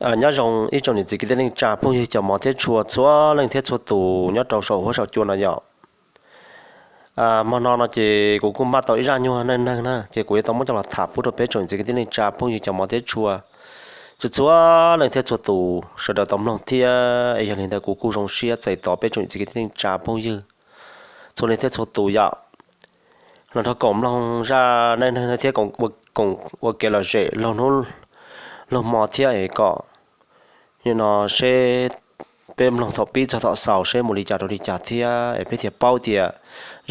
Nyob zoo ib tsoom niam txiv kwv tij neej tsa phooj ywg cov mov thiab tshua txhua leej thiab txhua tus nyob rau saum huab saum cua no yom. Hmo no no ces kuv kuj npaj tau ib zaj nyuag neej neeg na, ces kuv yuav tau muab coj los tham pub rau peb tsoom niam txiv kwv tij neej tsa phooj ywg cov mov thiab tshua txhua txhua leej thiab txhua tus sawv daws tau mloog thiab. Es yog li ntawd kuv kuj zoo siab txais tos peb tsoom niam txiv kwv tij neej tsa phooj ywg txhua leej thiab txhua tus yom, los nrog koom mloog zaj neej neeg no thiab koom ua kev lom zem laug hnub laug hmo thiab es kom nim no seb peb mloog thaum pib txog thaum xaus seb mus li cas rau li cas thiab es peb thiaj paub tias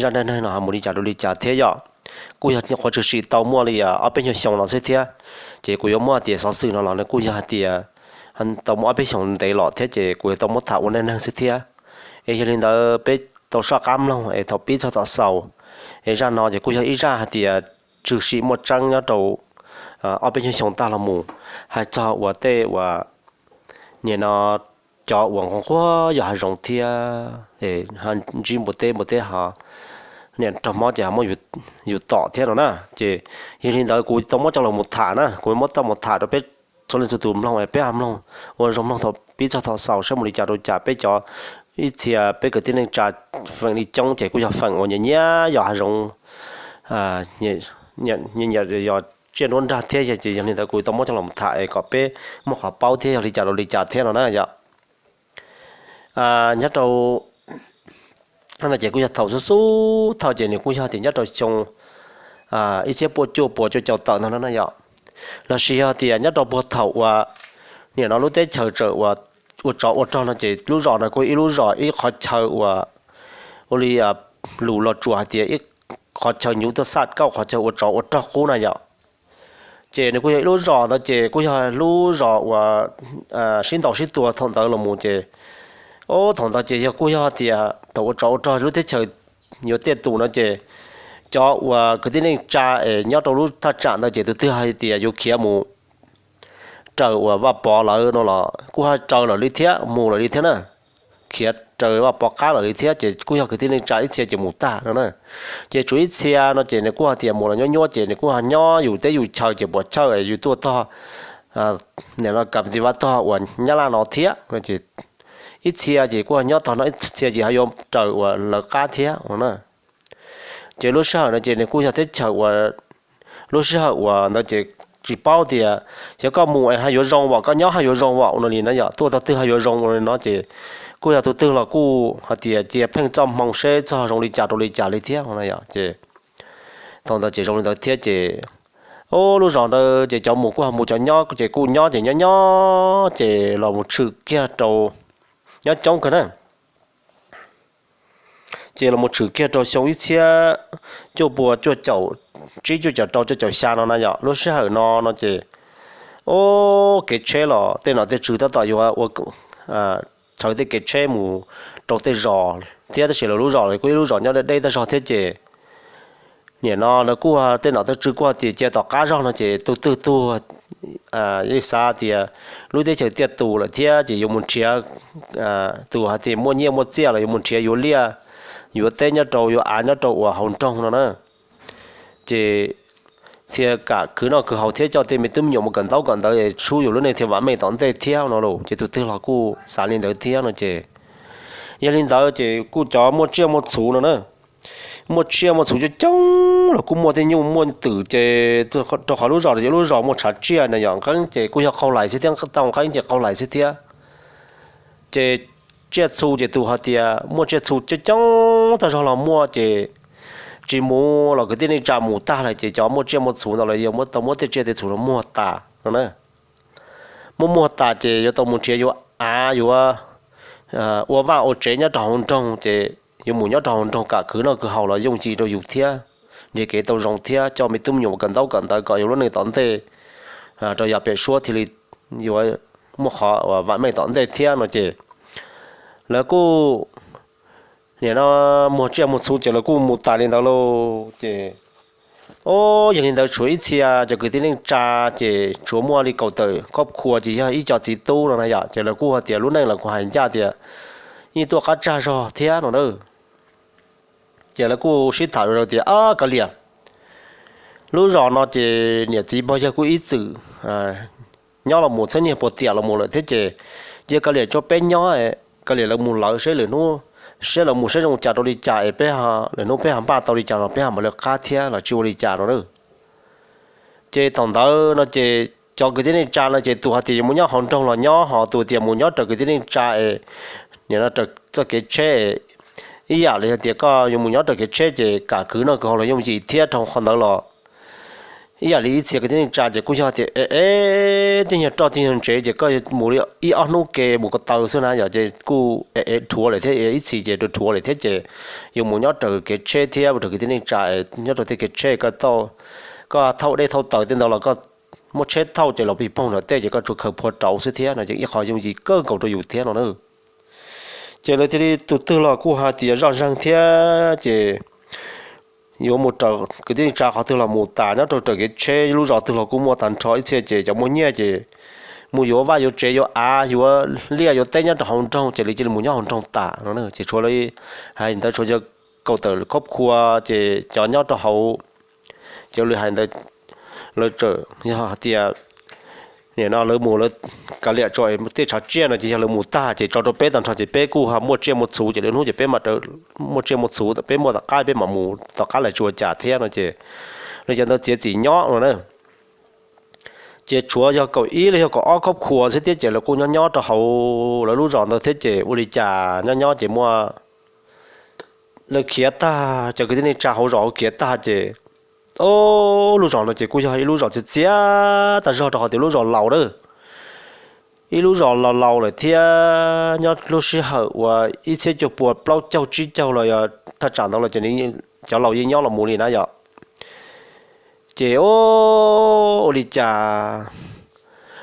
zaj neej neeg no ho mus li cas rau li cas thiab yom. Kuj yog qhuav tshwm sim tau muaj li ob peb nyuag xyoo no xwb thiab, ces kuv yuav muab hais tias xov xwm no los nws kuj yog hais tias tau muaj ob peb xyoos ntev los thiab ces kuv yuav tau muab tham ua neej neeg xwb thiab. Es yog li ntawd peb tau soj qab mloog es thaum pib txog thaum xaus. Es zaj no ces kuj yog ib zaj hais tias tshwm sim muaj tseeb nyob rau ob peb nyuag xyoo tag los mus, hais txog uas tej uas nim no cov uas nquag nquag yos hav zoov thiab ntsib npua teb, npua teb ho nim raug mob ces ho muab yus tom thiab no na. Ces yog li ntawd kuv tau muab coj los mus tham na, kuv muab tau mus tham rau peb txhua leej txhua tus mloog es peb ho mloog ua zoo mloog thaum pib txog thaum xaus saib mus li cas rau cas. Peb cov ib txhia peb kwv tij neej tsa feem li coob ces kuj yog feem uas nyiam nyiam yos hav zoov, nyiam yos tsiaj nruab nrag thiab, ces yog li ntawd kuv tau muab coj los mus tham es kom peb muaj qhov paub thiab yog li cas rau li cas thiab no na yom. Nyob rau no ces kuj yog thaum xub xub thaum ces nws kuj yog tias nyob rau xyoo ib txhiab pua cuaj puas cuaj caum tawm ntag no na yom. Los sis yog tias nyob rau puag thaum uas nim no lub teb chaws tseem ua tsov ua rog no ces lub zos no kuj ib lub zos ib qhov chaw uas ua li lus Los Tsuas hais tias ib qhov chaw nyuv tuaj xaj kauj, qhov chaw ua tsov ua rog qub na yom. Ces nws kuj yog ib lub zos ntawd ces kuj yog lub zos uas sib ntaus sib tua thaum ntawd los mus ces, o, thaum ntawd ces yog kuj yog tias thaum ua tsov ua rog lub teb chaws yuav tiaj tus no ces cov uas kwv tij neej tsa es nyob rau lub thaj tsam ntawd ces tus twg hais tias yuav khiav mus raws uas Vaj Pov lawv no los kuj ho raws lawm li thiab, mus lawm li thiab na. Khiav raws Vaj Pov qab lawm li thiab ces kuj yog kwv tij neej tsa ib txhia ces mus tag no na. Ces tshuav ib txhia no ces nws kuj hais tias mus los nyuab nyuab ces nws kuj ho nyob yus teb yus chaw ces puas chawj yus tuaj tog nim no kam ti vaj tog uas Nyab Laj no thiab. Ib txhia ces kuj ho nyob tog no, ib txhia ces ho yuav raws uas lawv qab thiab no na. Ces lub sij hawm no ces nws kuj yog teb chaws uas lub sij hawm uas ntawd ces tsis paub tias xyov koj mus es ho yuav zoo vom, koj nyob ho yuav zoo vom no li na yom, tuaj tog twg ho yuav zoo no ces kuj yog tus twg los kuj hais tias cia pheej txoj hmoo seb txog zoo li cas rau li cas li thiab no yom. Ces thaum ntawd ces zoo li ntawd thiab ces, o, lub zos ntawd ces cov mus kuj ho mus, cov nyob ces kuj nyob ces nyob nyob ces los mus tshwm kiag rau, nyob coob kawg na. Ces los mus tshwm kiag rau xyoo ib txhiab cuaj pua cuaj caum tsib, cuaj caum rau, cuaj caum xya no na yom. Lub sij hawm no no ces, o, kev tsheb los tej nom tej tswv tab tom yuav ua, tshawb tej kev tsheb mus rau tej zos thiab, tab sis lawv lub zos kuj ib lub zos nyob deb deb tag zog thiab ces nim no lawv kuj, tej nom tej tswv kuj hais tias cia tom qab zog no ces tus twg tus yeej xav tias lub teb chaws tiaj tus lawm thiab ces yuav mus nrhiav, tus hais tias muaj nyiaj muaj txiaj los yuav mus nrhiav yuav liaj yuav teb nyob rau, yuav av nyob rau uas hauv nroog no na. Ces thiaj kam khwv noj khwv haus thiab coj tej me tub me nyuam mus kawm ntaub kawm ntawv es sub yus lub neej thiaj vam meej tom ntej thiab no lauj. Ces tus twg los kuj xav li ntawd thiab no ces, yog li ntawd ces kuj cov muaj tsiaj muaj txhu no na, muaj tsiaj muaj txhu coob coob los kuj muaj tej nyuj muaj twm ces rau qhov lub zos ces lub zos muaj tshav tsiaj na yom, nqeeb ces kuj yog qaug lais xwb thiab, tau nqeeb ces qaug lais xwb thiab. Ces tsiaj txhu ces tus hais tias muaj tsiaj txhu coob coob tag zog los muaj ces tsis mus los kwv tij neej tsa mus tag lawm ces cov muaj tsiaj muaj txhu ntawd los yuav tau muab tej tsiaj tej txhu no muag tas no na. Muab muag tas ces yuav tau mus nrhiav yuav av yuav ua vaj ua tsev nyob rau hauv nroog ces yuav mus nyob rau hauv nroog kam khwv noj khwv haus los yooj yim rau yus thiab, nrhiav kev tau zoo thiab coj me tub me nyuam kawm ntaub kawm ntawv kom yus lub neej tom ntej rau yav pem suab thiaj li yuav muaj qhov vam meej tom ntej thiab no ces lawv kuj, nim no muag tsiaj muag txhu ces lawv kuj mus tas li ntawd lauj ces, o, yog li ntawd tshuav ib txhia cov kwv tij neej tsa ces tshuav muaj li kaum tawm kob khua ces yog ib co txiv tub no na yom, ces lawv kuj hais tias lub neej los kuj hais ncaj tias yeej tuaj qab tsag zog thiab no na. Ces lawv kuj sib tham tias, ab, kav liam, lub zos no ces niam txiv pog yawg kuj ib txwm nyob los mus txheeb niag puas tiam los mus lawm thiab ces cia kav liam tso peb nyob, kav liam lawv mus lawv seb lwm hnub, seb lawv mus seb zoo cas rau li cas es peb, lwm hnub peb ho npaj tau li cas los peb ho mam li qab thiab los tsis ua li cas no na. Ces thaum ntawd no ces cov kwv tij neej tsa no ces tus hais tias yuav mus nyob hauv nroog los nyob, ho tus tias mus nyob raws kwv tij neej tsa es nim no raws txoj kev tsheb, ib yam li hais tias koj yuav mus nyob raws kev tsheb ces kam kwv noj kwv haus los yooj yim thiab rau qhov ntawd los ib yam li ib txhia kwv tij neej tsa ces kuj yog tias es, es tib nyuag roj tib nyuag ntsev ces koj mus li ib ob hnub ke mus ko taw xwb na yom, ces kuj es dhuav lawm thiab, ib txhis ces dhuav lawm thiab ces yuav mus nyob raws kev tsheb thiab mus raws kwv tij neej tsa, nyob raws tej kev tsheb koj, koj thauj dej thauj taws tej ntawd los koj muab tsheb thauj ces los pig poog nram tej ces koj tsuas khaws phua rauv xwb thiab no ces ib qho yooj yim kawg nkaus rau yus thiab no na. Ces lawv thiaj li tus twg los kuj hais tias zoj zeeg thiab ces yuav mus raws kwv tij neej tsa qhov twg los mus tas, nyob rau raws kev tsheb lub zos twg los kuj muaj tag nrho ib txhia ces cov muaj nyiaj ces mus yuav vaj yuav tsev yuav av yuav liaj yuav teb nyob rau hauv nroog ces lawv cia li mus nyob hauv nroog tas no ces tshuav lawv hais ntawd tshuav yog kaum tawm khoob khua ces cov nyob rau hauv ces lawv hais ntawd lawv txawm yog hais tias nim no lawv mus lawv kav liam tso tej tshav tsiaj no ces yog lawv mus tag ces tso rau peb tag nrho ces peb kuj ho muaj tsiaj muaj txhuv ces lwm hnub ces peb mam muaj tsiaj muaj txhuv peb muaj tom qab peb mam mus tom qab lawm tsis ua cas thiab no ces lawv cov ntawd txiav txim nyob no na. Ces tshuav yog kaum ib los yog kaum ob khoob khua xwb thiab ces lawv kuj nyob nyob rau hauv lawv lub zos ntawd thiab ces ua li cas nyob nyob ces muaj lawv khiav tag, cov kwv tij neej tsa hauv zos hauv khiav tag ces, o, lub zos no ces kuj yog ib lub zos txias txias tag zog rau qhov tias lub zos laus lawm, ib lub zos laus laus lawm thiab nyob lub sij hawm uas ib txhiab cuaj pua plaub caug tsib caug los yog thaj tsam ntawd los ces cov laus yeej nyob los mus li na yom. Ces ua li cas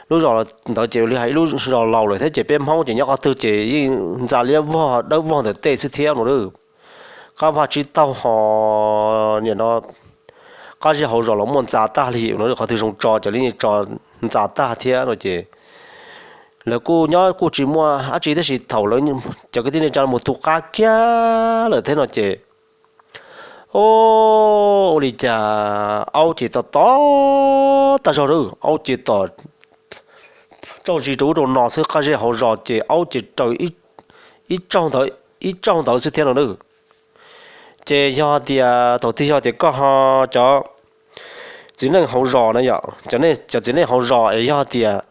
lub zos ntawd ces ua li hais ib lub zos laus lawm thiab ces peb Hmoob ces nyob qhov twg ces yeej ntxa liab vog dawb vog ntawm tej xwb thiab no. Qab vaj tsib taug ho nim no qab zej hauv zos los muaj ntxa tag li no, qhov twg zoo tso ces lawv yeej tso ntxa tag thiab no ces lawv kuj nyob kuj tsis muaj dab tsi tab sis thaum lawv cov kwv tij neej tsa mus tu qab kiag lawm thiab no ces, o, ua li cas aub ces tom tom tag zog, aub ces tom tsaug zis rau ub rau no xwb, qab zej hauv zos ces aub ces raws ib tsaug ntawd xwb thiab no na. Ces yog tias thaum twg yog tias koj ho cov txiv neej hauv zos na yom, cov txiv neej hauv zos es yog tias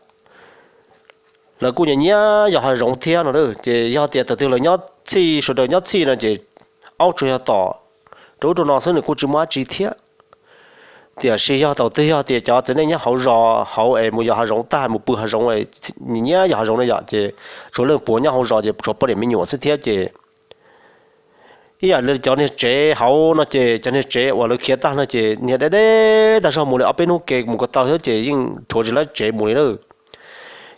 lawv kuj nyiam nyiam yos hav zoov thiab no na, ces yog tias thaum twg lawv nyob txhij, sawv daws nyob txhij no ces aub tsuas yog tom rau ub rau no xwb nws kuj tsis muaj dab tsi thiab. Tiam sis yog thaum twg yog tias cov txiv neej nyob hauv zos hauv es mus yos hav zoov tag mus pw hav zoov, nyiam nyiam yos hav zoov na yom, ces tshuav leej puav nyob hauv zos ces tshuav poj niam me nyuam xwb thiab ces ib yam li cov niag tsev hauv no ces cov niag tsev uas lawv khiav tag no ces niag deb deb tag zog mus li ob peb hnub ke mus ko taw xwb ces yeej rhuav tsis laib tsev mus li na.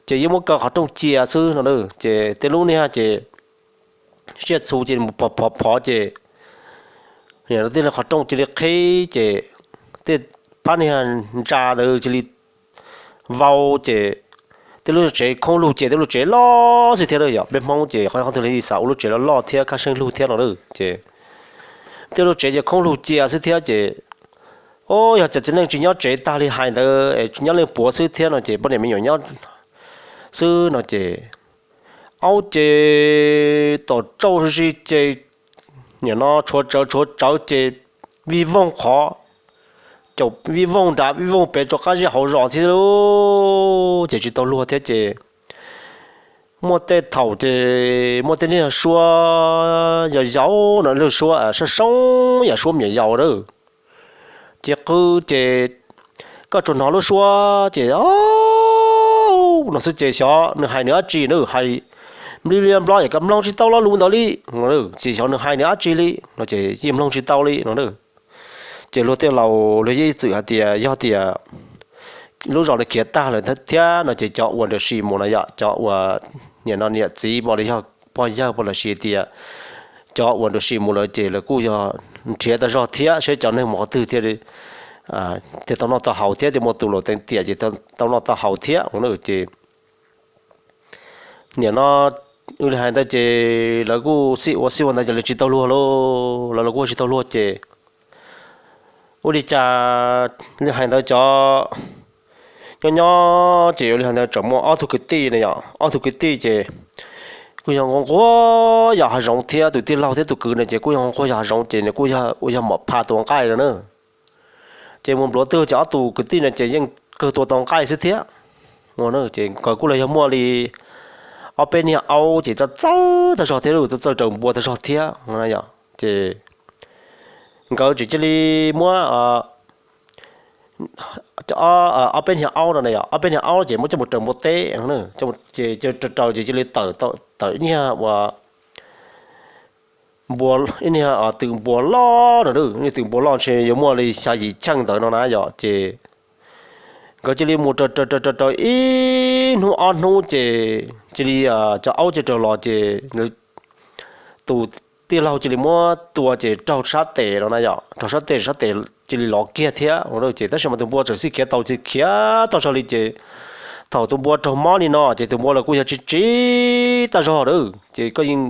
Ces yeej muab kaw qhov rooj cia xwb no na, ces tej lub niag ces siaj txhu cia li mus phov phov phov ces tej qhov rooj cia li qhib ces tej phab niag ntsa ntawd cia li vau ces tej lub tsev khoob lug ces tej lub tsev loj xwb thiab na yom. Peb Hmoob ces qhov twg li xav ua lub tsev loj loj thiab khab seeb lug thiab no na ces tej lub tsev ces khoob lug cia xwb thiab ces, o, yog cov txiv neej tsis nyob tsev tag li hais ntawd es nyob leej puav xwb thiab no ces poj niam me nyuam nyob xwb no ces aub ces tom tsaug zis ces nim no tshuav tsawv tshuav tsawv ces vij voog qhov, caum vij voog nrad vij voog pem rau qab zej hauv zos thiab lauj. Ces tsis tau luag thiab ces muaj tej thaum ces muaj tej niag suab yau yau no, lub suab soob soob yam suab me nyuam yaus na. Ces qw ces koj tsuas hnov lub suab ces no xwb ces xyov nws hais nws dab tsi na, hais npli npli nplob yam koj mloog tsis tau lo lus ntawd li. Ces xyov nws hais nws dab tsi li no ces yeej mloog tsis tau li no. Ces luag tej laus luag yeej txwm hais tias yog tias lub zos nws khiav tag lawm thiab no ces cov uas nrog sim mus no yom, cov uas nim no niam txiv pom li yog pog yawg pom lossis tias cov uas nrog sim mus lawm ces lawv kuj yog nrhiav tau zog thiab seb cov neeg mus qhov twg thiaj li tau noj tau haus thiab, thiaj muaj tus luam teev tiam ces tau noj tau haus thiab no ces nim no hais ntawd ces lawv kuj xij ua xij ua ntawd ces lawv tsis tau luag lauj, lawv kuj tsis tau luag ces ua li cas hais ntawd cov Nyob nyob ces ua li hais ntawd tseem muaj ob tug kwv tij na yom, ob tug kwv tij ces kuj yog nquag nquag yos hav zoov thiab, tus tij laug thiab tus kwv na ces kuj yog nquag yos hav zoov ces nws kuj yog ua yog mom pha tua nqaij no na. Ces mus npluav twg ces ob tug kwv tij no ces yeej kawg tua tau nqaij xwb thiab. Ces nkawd kuj los yog muaj li ob peb niag aub ces txawj txawj tag zog thiab, txawj txawj raws npua tag zog thiab. Ces nkawd tseem cia li muab ob peb niag aub no, ob peb niag aub ces muab coj mus raws npua teb, ces raws raws ces cia li tawm ib niag ua npua, ib niag twm npua loj no, niag twm npua loj ntshe yuav muaj li xya yim cheej ntawd no na yom. Ces nkawd cia li mus raws raws raws raws ib hnub ob hnub ces cia li cov aub cia li raug los ces tus tij laug cia li muab tua ces raug sab tes no na yom, raug sab tes, sab tes cia li lov kiag thiab. Ces tab sis mas tus npua txawm sib khiav tau, cia li khiav tag zog li ces thaum tus npua raug mob li no ces tus npua los kuj yog tsis tsis tag zog lawm ces koj yeej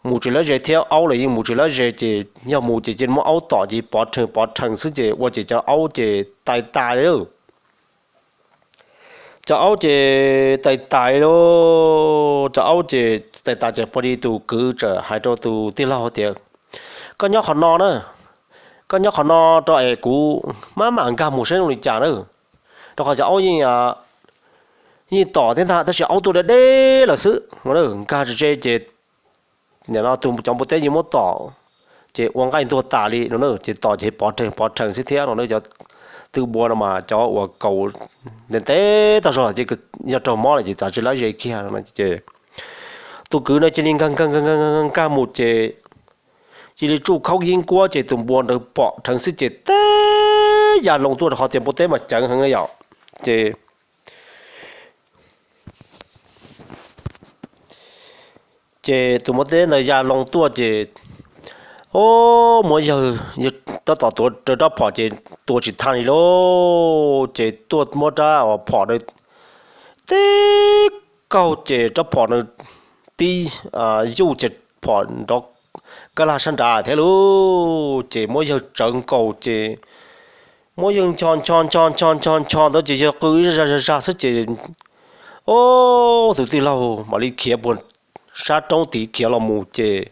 mus tsis lav ze thiab, aub los yeej mus tsis lav ze ces yog mus ces cia li muab aub tom ces pov rhees pov rhees xwb ces ua ces cov aub ces tais tas li lawm. Cov aub ces tais tas li lawm, cov aub ces tais tas ces pom li tus kwv txawm hais rau tus tij laug tias, koj nyob qhov no na, koj nyob qhov no rau es kuv mam mam nkag mus saib zoo li cas na. Rau qhov cov aub yeej tom thiab ntag tab sis aub tuaj deb deb lawm xwb. Nkag ze ces nim no tus cov npua teb yeej muab tom ces ua nqaij ntuag tas li no na, ces tom ces pov rhees pov rhees xwb thiab no. Cov twm npua no mas cov uas kaus ntev ntev tag zog ces yog raug mob lawm ces txav tsis lav ze kiag no ces tus kwv no cia li nkag nkag nkag nkag nkag mus ces cia li tsuj khaub yeeb kuab ces tus npua ntawd pom rheev xwb ces teb ya loo tuaj rau qhov tias npua teb mas ceev heev na yom. Ces ces tus npua teb ntawd ya loo tuaj ces, o, muab yawg tab tom tuav rab phom ces tua tsis tau li lauj. Ces tuaj muab rab phom na tib kaug ces rab phom na tib yuj ces phom nrov kab lag sab nrad thiab lauj. Ces muab yawg tsawv nkaus ces muab yawg ncho ncho ncho ncho ncho ncho ntawd ces yawg qw ib zaj zaj zaj xwb ces, o, tus tij laug mam li khiav puag sab roob tid khiav los mus ces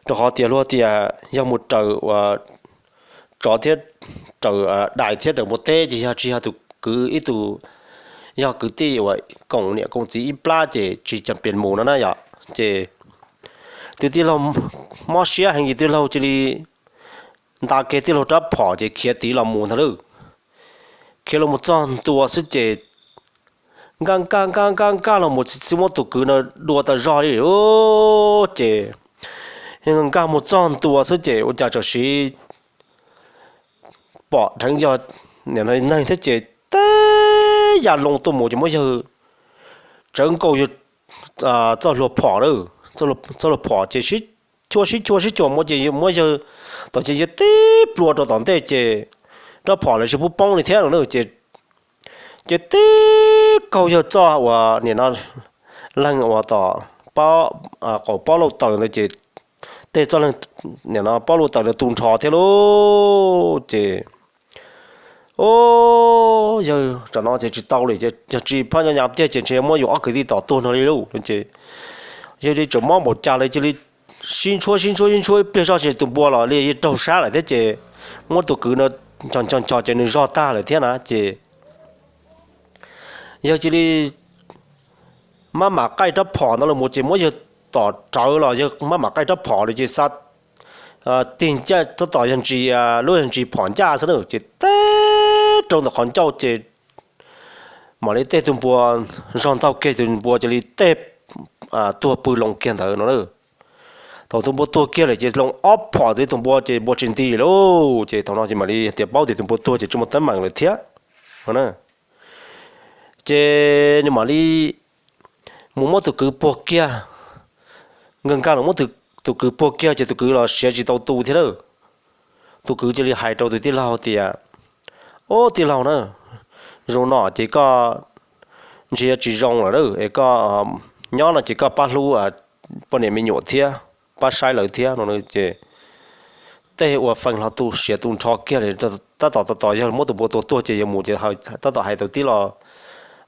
rau qhov tias luag tias yog mus raws uas tsov thiab raws dais thiab raws npua teb ces yog tsis yog tus kwv ib tug, yog kwv tij uas koom niam koom txiv ib plab ces tsis cam pias mus no na yom. Ces tus tij laug mob siab heev ces tij laug cia li nta kiag tij laug rab phom ces khiav tid los mus ntag lauj. Khiav los mus txog ntua xwb ces nkag nkag nkag nkag nkag los mus txi txi muab tus kwv no dua tas zog li lauj. Ces nkag mus txog ntua xwb ces ua cas tam sim pom dheev yog neeg thiab ces teb ya loo tuaj mus ces muab yawg tsawv nkaus yawg txoj hlua phom, txoj hlua phom ces sib chua sib chua sib chua mus ces muab yawg tom ces yawg tib plua rau tom ntej ces rab phom los tsis pub poob li thiab no ces ces tib kaug yawg txoj uas nim no leeg uas tom qaum pob lauj taws ntawd ces tej txoj leeg nim no pob lauj taws ntawd tu nrho thiab lauj. Ces, o, yawg tam no ces tsis tau li, yog tsis phab nyob nyab tiag ces ntshe muab yus ob kwv tij tom tuag no li lauj. Ces yawg li tseem mob npaum cas li cia li sib ntshuab sib ntshuab sib ntshuab ib pliag zoj ces tus npua los li raug sab lawm thiab ces muab tus kwv no ncho ncho ncho ces nws zog tag lawm thiab na ces yawg cia li mab mam qaij rab phom ntawd los mus ces muab yawg tom rawv los yawg mab mam qaij rab phom li ces xa tig ncaj tab tom yog ntsis lub yog ntsis phom ncaj xwb na ces teb rau ntawm qhov ncauj ces mam li tej tus npua zog ntaug kiag tus npua cia li tej tuag pw loo kiag ntawd no na. Thaum tus npua tuag kiag lawm ces loo ob phom ntxiv tus npua ces npua tsis nti lauj. Ces thaum no ces mam li tias paub tias tus npua tuag ces tsis muaj teeb meem lawm thiab no na. Ces nws mam li mus muab tus kwv puag kiag, nkag nkag los muab tus kwv puag kiag ces tus kwv los siav tsis tau tu thiab lawm. Tus kwv cia li hais rau tus tij laug tias, ub tij laug na, zoo no ces koj ntshe yuav tsis zoo lawm es koj nyob no ces koj pab hlub poj niam me nyuam thiab pab saib lawv thiab no ces tej ua feej hlo tu siav tu nrho kiag li tab tom tos tos yawg muab tus npua tua tuag ces yawg mus ces tab tom hais tau tib lo,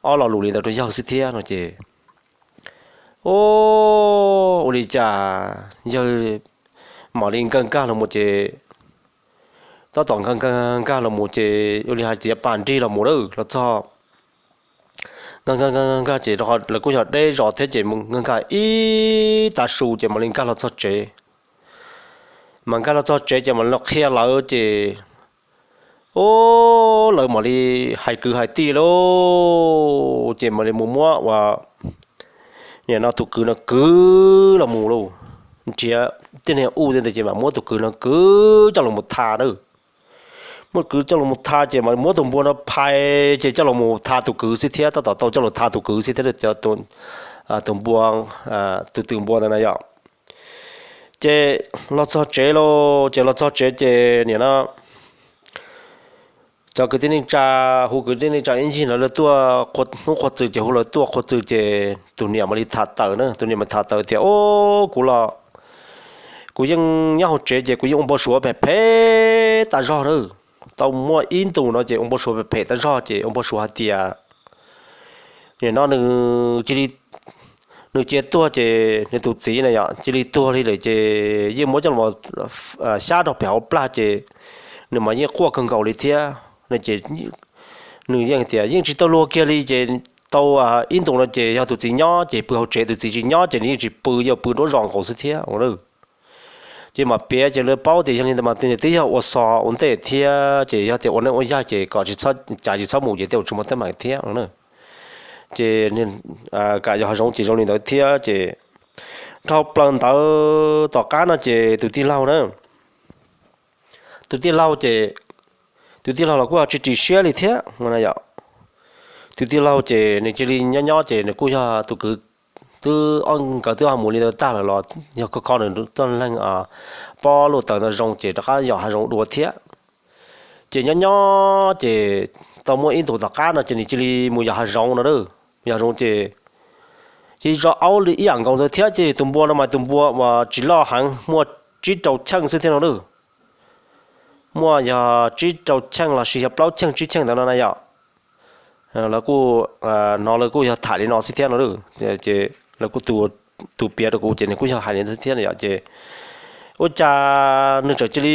ob lo lus li ntawd rau yawg xwb thiab no ces, o, ua li cas yawg mam li nkag nkag los mus ces, tab tom nkag nkag los mus ces ua li hais txiav pas nrig los mus lawm los txog, nkag nkag nkag nkag ces lawv kuj yog deb zos thiab ces nkag nkag ib tav su ces mam li nkag los txog tsev. Mas nkag los txog tsev ces mam li los qhia lawv ces, o, lawv mam li hais kwv hais tij lauj, ces mam li mus muab ua, nim no tus kwv no kwv los mus lauj, nrhiav tej niag u tej ntawd ces mam muab tus kwv no kwv coj los mus tha na. Muab kwv coj los mus tha ces mam muab tus npua no phais ces coj los mus tha tus kwv xwb thiab, tab tom tau coj los tha tus kwv xwb thiab, tus npua, tus twm npua ntawd na yom. Ces los txog tsev lauj, ces los txog tsev ces nim no cov kwv tij neej tsa, hu kwv tij neej tsa ib ncig no lawv tuaj, hnub qhua txws ces hu lawv tuaj qhua txws ces tus niam mam li tham tawm na, tus niam mam tham tawm tias, o, kuv los, kuv yeej nyob hauv tsev ces kuv yeej ua npau suav phem phem tas zog na. Tau muaj ib ntus no ces ua npau suav phem phem tas zog ces ua npau suav hais tias, nim no nws cia li, nws cia tuag ces nws tus txiv na yom cia li tuag li lawm ces yeej muab coj los xyab rau pem hauv plag ces nws mas yeej quaj kawg nkaus li thiab. Ces nws yeej tias yeej tsis tau luag kiag li ces tau ib ntus no ces yog tus txiv nyob ces pw hauv tsev, tus txiv tsis nyob ces nws yeej tsis pw, yeej pw nruab zos nkaus xwb thiab. Ces mam piav ces lawv paub tias yog li ntawd mas twb yog ua xo ua ntej thiab ces yog tias ua neej ua yaig ces kom tsis txhob, cas tsis txhob mus ces tej zaum tsis muaj teeb meem thiab. Ces kam yos hav zoov ces zoo li ntawd thiab ces dhau plaws ntawd tom qab no ces tus tij laug na, tus tij laug ces, tus tij laug los kuj tsis ris siab li thiab. Tus tij laug ces nws cia li nyob nyob ces nws kuj yog tus kwv, twb, nkawd twb ho mus li ntawd tag lawm los yog kho kho nws txoj leeg pob luj taws ntawd zoo ces rov qab yos hav zoov dua thiab. Ces nyob nyob ces tau muaj ib ntus tom qab no ces nws cia li mus yos hav zoov no, yos hav zoov ces cia li tso aub li ib yam nkaus ntawd thiab ces tus npua no mas tus npua uas tsis loj heev muaj tsib rau cheej xwb thiab no. Muaj yog tsib rau cheej los sis yog plaub cheej tsib cheej ntawd no na yom. Lawv kuj, no lawv kuj yog tham li no xwb thiab no. Ces lawv kuj, tus piav rau kuv ces nws kuj yog hais li xwb thiab no yom ces ua cas nws txawm cia li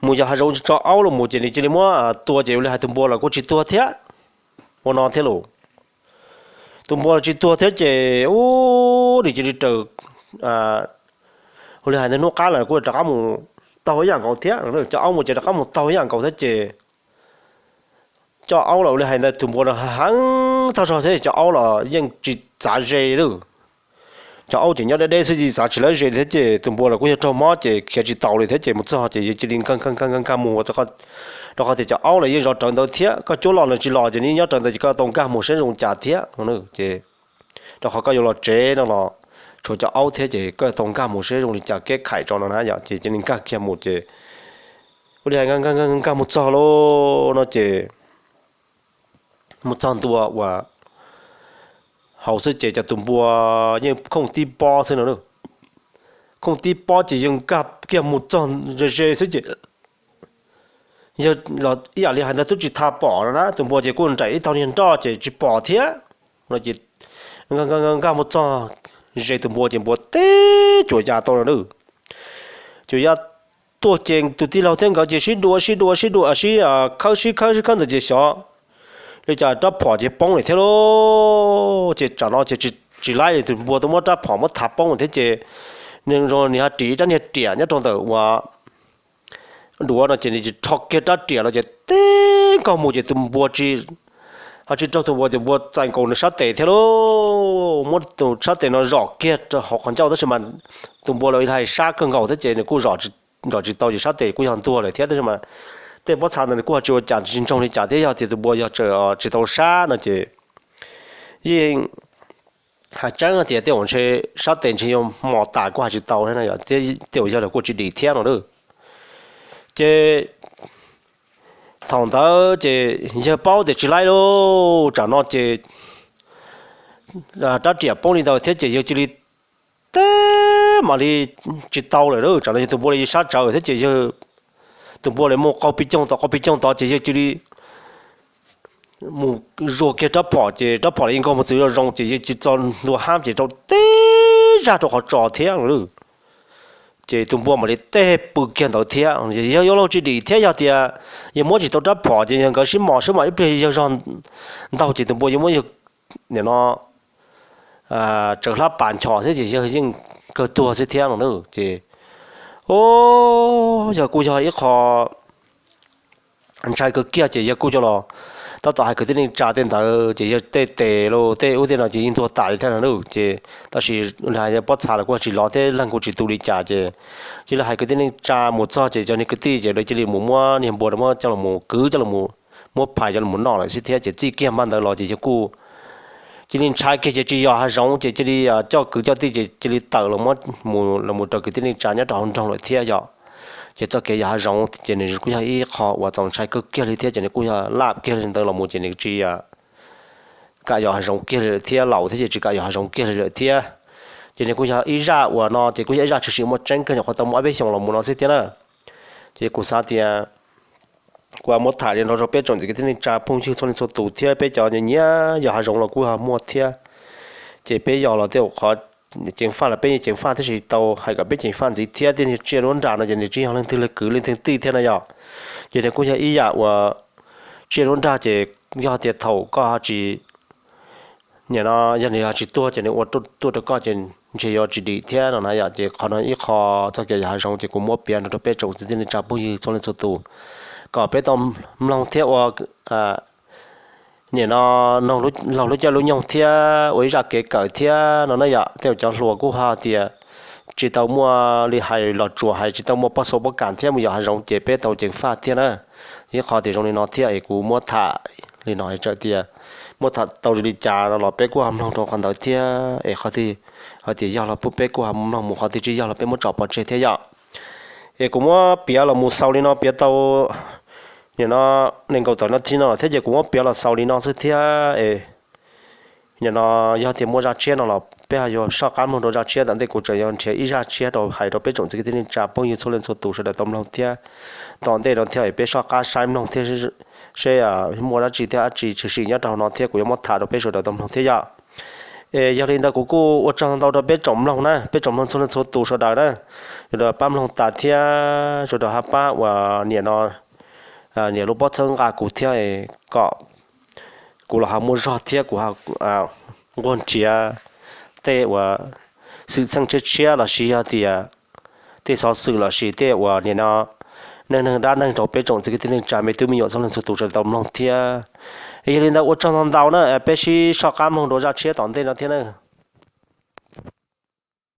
mus yos hav zoov tso aub los mus ces nws cia li muab tua ces ua li hais tus npua los kuj tsis tuag thiab. Ua no thiab los tus npua los tsis tuag thiab ces ub nws cia li raws, ua li hais ntawd hnub qab lawm kuj rov qab mus taug ib yam nkaus thiab, cov aub mus ces rov qab mus taug ib yam nkaus thiab ces cov aub los ua li hais ntawd tus npua no heev tag zog thiab cov aub los yeej tsis txav ze li. Cov aub ces nyob deb deb xwb tsis txav tsis lawv ze li thiab ces tus npua los kuj yog raug mob ces khiav tsis taus li thiab ces mus txog ces yawg cia li nkag nkag nkag nkag mus, rau qhov tias cov aub los yeej zov rawv ntawd thiab koj cuab los los tsis los ces nws nyob rawv ntawd ces koj tau nkag mus seb zoo li cas thiab. Ces rau qhov koj yuav los tsev no los tshuav cov aub thiab ces koj tau nkag mus seb zoo li cas keb khais tso no na yom ces cia li nkag kiag mus ces ua li hais nkag nkag nkag mus txog lauj no ces mus txog ntua uas hauv xwb ces cov tus npua yeej khooj tib pob xwb no. Khooj tib pob ces yawg nkag kiag mus txog ze ze xwb ces yawg los ib yam li hais ntawd twb tsis tau pom no na, tus npua ces kuj nraim ib tog niag nroj ces tsis pom thiab. Nkag mus txog ze tus npua ces npua teb cuam ya tau no. Cuam ya tuaj ces tus tij laug thiab nkawd ces sib dua sib dua sib dua sib khawb sib khawb sib khawb ntawd ces xyov li cas rab phom ces poob lawm thiab lauj. Ces tsam no ces tsis laib li, tus npua tuaj muab rab phom muab thav poob lawm thiab ces nws zoo nws ho ris rab niag riam nyob rau ntawm uas duav no ces nws rho kiag rab riam no ces tib nkaug mus ces tus npua tsis, ho tsis raug tus npua ces npua txais nkaus nws sab tes thiab lauj. Muab tus sab tes no zom kiag hauv qhov ncauj tab sis mas tus npua los hais sab kawg nkaus thiab ces nws kuj zom tsis tau ces sab tes kuj yog ntuag lawm thiab tab sis mas tej pob txha ntawd nws kuj ho tsis ua cas tsis ntsoog li cas thiab yog tias tus npua yog tseem tsis tau sab no ces yeej hais tseeb tias tej zaum ntshe sab tes ntshe yuav mos tas kuj hais tsis tau thiab no yom, tej zaum yog lawv kuj tsis dim thiab no lauj. Ces thaum ntawd ces yawg paub tias tsis laib lauj, tsam no ces rab riam poob li ntawd thiab ces yawg cia li teb mam li tsis tau lawm lauj, tsam no yog tus npua li sab tsawv thiab ces yawg tus npua li muaj qaug pib coog tod qaug pib coog tod ces yawg cia li mus zuas kiag rab phom ces rab phom li nkaug mus txwv zoo zoo ces yawg cia li txo ntua hab ces rau teb zaj rau qhov tso thiab. Ces tus npua mam li teb pw kiag ntawd thiab. Yawg yuav luag tsis dim thiab yog tias yawg muab tsis tau rab phom ces yog nkawd sib mos sib mos ib pliag yawg zog ntaug ces tus npua yuav muab yawg nim no tsaws hlab pas nchos thiab ces yawg yeej kawg tuag xwb thiab no na. Ces o, yog kuj yog ib qho ntshai kawg kiag ces yawg kuj coj los tab tom hais kwv tij neej tsa tej ntawd ces yawg tej tes los tej ub tej no ces yeej ntuag tas li thiab no na. Ces tab sis pob txha los kuj tsis lov thiab leeg kuj tsis tu li cas ces cia li hais kwv tij neej tsa mus txog ces cov niag kwv tij ces lawv cia li mus muab niag npua rau muab coj los kwv coj los muab phais coj los noj lawm xwb thiab ces txij kiag npaj ntawd los ces yawg kuj cia li ntshai kiag ces tsis yos hav zoov ces cia li coj kwv coj tij ces cia li tawm los mus rau kwv tij neej tsa nyob rau hauv nroog lawm thiab yom. Ces txoj kev yos hav zoov ces nws kuj yog ib qho uas txaus ntshai kawg kiag li thiab ces nws kuj yog laj kiag li ntawd los mus ces nws tsis kam yos hav zoov kiag li lawm thiab, laus thiab ces tsis kam yos hav zoov kiag li lawm thiab. Ces nws kuj yog ib zaj uas no ces kuj yog ib zaj tshwm sim muaj tseeb kawg nyuam qhuav tau muaj ob peb xyoos los mus no xwb thiab na. Ces kuv xav tias kuv muab tham li no rau peb tsoom kwv tij neej tsa phooj ywg txhua leej txhua tus thiab peb cov nyiam yos hav zoov los kuj ho muaj thiab. Ces peb yos los tej zaum qhov ceev faj los peb yeej ceev faj tab sis tau hais kom peb ceev faj ntxiv thiab tej niag tsiaj ruab nrag no ces nws tsis yog leej twg leej kwv leej twg tij thiab na yom. Ces nws kuj yog ib yam uas tsiaj ruab nrag ces yog tias thaum koj ho tsis nim no yog nws ho tsis tuag ces nws ua tuaj rau koj ces ntshe yuav tsis dim thiab no na yom. Ces qhov no ib qho txoj kev yos hav zoov ces kuv muab piav rau peb tsoom kwv tij neej tsa phooj ywg txhua leej txhua tus kom peb tau mloog thiab ua nim no laug lub caij lub nyoog thiab ua ib zaj kev kawm thiab no na yom. Tej zaum cov hluas kuj ho tias tsis tau muaj li hais los tsuas hais tsis tau muaj pob txha pob kam thiab mus yos hav zoov ces peb tau ceev faj thiab na. Ib qho tias zoo li no thiab es kuv muab tham li no hais tias muab tham tau li cas no los peb kuj ho mloog rau qhov ntawd thiab es qhov twg hais tias yog los peb kuj ho mloog mus, qhov twg tsis yog los peb muab tso pov tseg thiab yom. Es kuv muab piav los mus xaus li no piav tau nim no nees nkaum tawm no thiab no thiab ces kuv muab piav los xaus li no xwb thiab es nim no yog tias muaj zaj tshiab no los peb ho yuav soj qab mloog rau zaj tshiab, tom ntej kuv tseem yuav nrhiav ib zaj tshiab rau hais rau peb tsoom kwv tij neej tsa phooj ywg txhua leej txhua tus sawv daws tau mloog thiab. Tom ntej no thiab es peb soj qab saib mloog thiab seb muaj dab tsi thiab dab tsi tshwm sim nyob rau hauv no thiab kuv yuav muab tham rau peb sawv daws tau mloog thiab yom. Es yog li ntawd kuv kuj ua tsaug ntau rau peb tsoom mloog na, peb tsoom mloog txhua leej txhua tus sawv daws na, sawv daws pab mloog tas thiab sawv daws ho pab uas nim no nias lub pob txhawb nqa kuv thiab kom kuv los ho muaj zog thiab kuv nquag nrhiav tej uas xwm txheej tshiab tshiab los sis yog tias tej xov xwm los sis tej uas nim no neej neeg dab neeg rau peb tsoom kwv tij neej tsa me tub me nyuam txhua leej txhua tus sawv daws tau mloog thiab. Yog li ntawd ua tsaug ntau ntau na, peb sib soj qab mloog rau zaj tshiab tom ntej no thiab na.